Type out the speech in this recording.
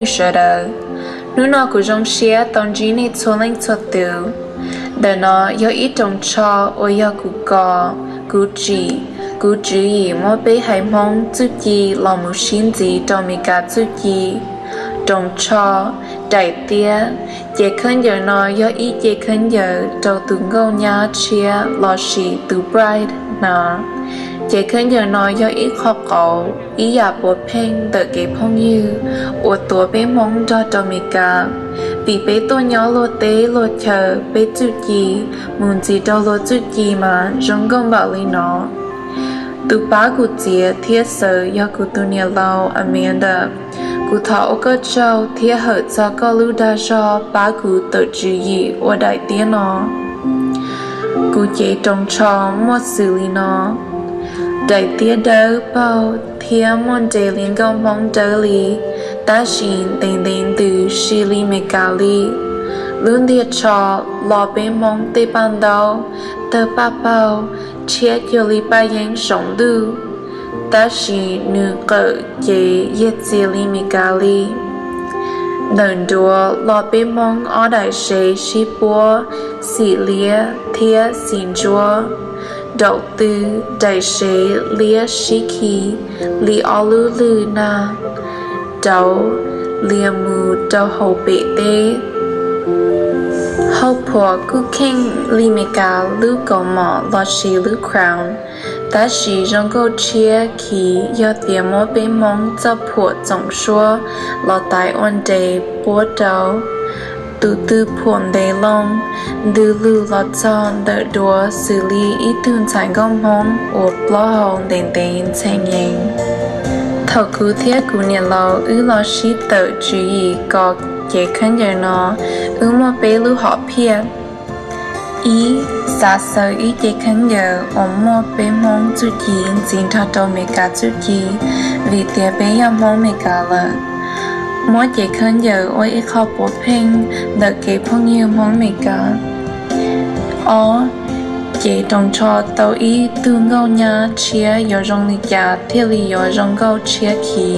phooj ywg sawv daws. Hnub no kuv zoo siab tau ntsib nej txhua leej txhua tus. Ntawm no yog ib roos tsho uas yog kuv kos, kuv tsim, kuv tswv yim muab peb haiv Hmoob txuj ci los mus sib ntxiv rau Meskas txuj ci. Roos tsho, daim tiab. Cev khaub ncaws no yog ib cev khaub ncaws rau tus nkauj nyab tshiab lossis tus bride hnav. Cev khaub ncaws no yog ib qho qauv ib yam puav pheej ntawm kev phooj ywg uas tuav peb Hmoob nrog rau Meskas. Vim peb tuaj nyob luag teb luag chaw, peb txuj ci mus ntxiv rau luag txuj ci mas zoo nkauj npaum li no. Tus pab kuv txiav thiab xaws yog kuv tus niam laus Amanda. Kuv thov ua koj tsaug thiab hawm txog koj lub dag zog pab kuv tawm tswv yim ua daim tiab no. Kuv cev roos tsho muaj xws li no: daim tiab dawb paug thiab muaj nres li nkauj Hmoob dawb li, tab sis ntev ntev ntws si li Meskas li. Lub ntiag tsho lo peb Hmoob tej paj ntaub, tawg paj paug, tshiab cuag li paj yeeb saum ntuj, tab sis nws qawm ces yag txias li Meskas li. Ntawm nruas lo peb Hmoob ob daim sev sib puab, xim liab thiab xim ntsuab. Nraum tw, daim sev liab sib khi li ob lub lwj nag, rauv lias mus rau hauv pem teb. Hauv phuam kuj kheej li Meskas lub kaus mom lossis lub crown, tab sis zoo nkauj tshiab khiv yog tias muab peb Hmoob txoj phuam txoom suab los tais ua nres puab rau. Tus tw phuam ntev loo, ntws lug los txog ntawm duav xws li ib tug ntxhais nkauj Hmoob uas plaub hau ntev ntev ntxhee nyees. Thaum kuv thiab kuv niam laus wb los sib tawm tswv yim kos cev khaub ncaws no, wb muaj peb lub hom phiaj. Ib, xav xaws ib cev khaub ncaws uas muaj peb Hmoob txuj ci ntxiv nrog rau Meskas txuj ci, vim tias peb yog Hmoob Meskas lawm. Muab cev khaub ncaws ua ib qho puav pheej ntawm kev phooj ywg Hmoob Meskas. Ob, cev roos tsho tau ib tug nkauj nyab tshiab yuav zoo li cas thiaj li yuav zoo nkauj tshiab khiv.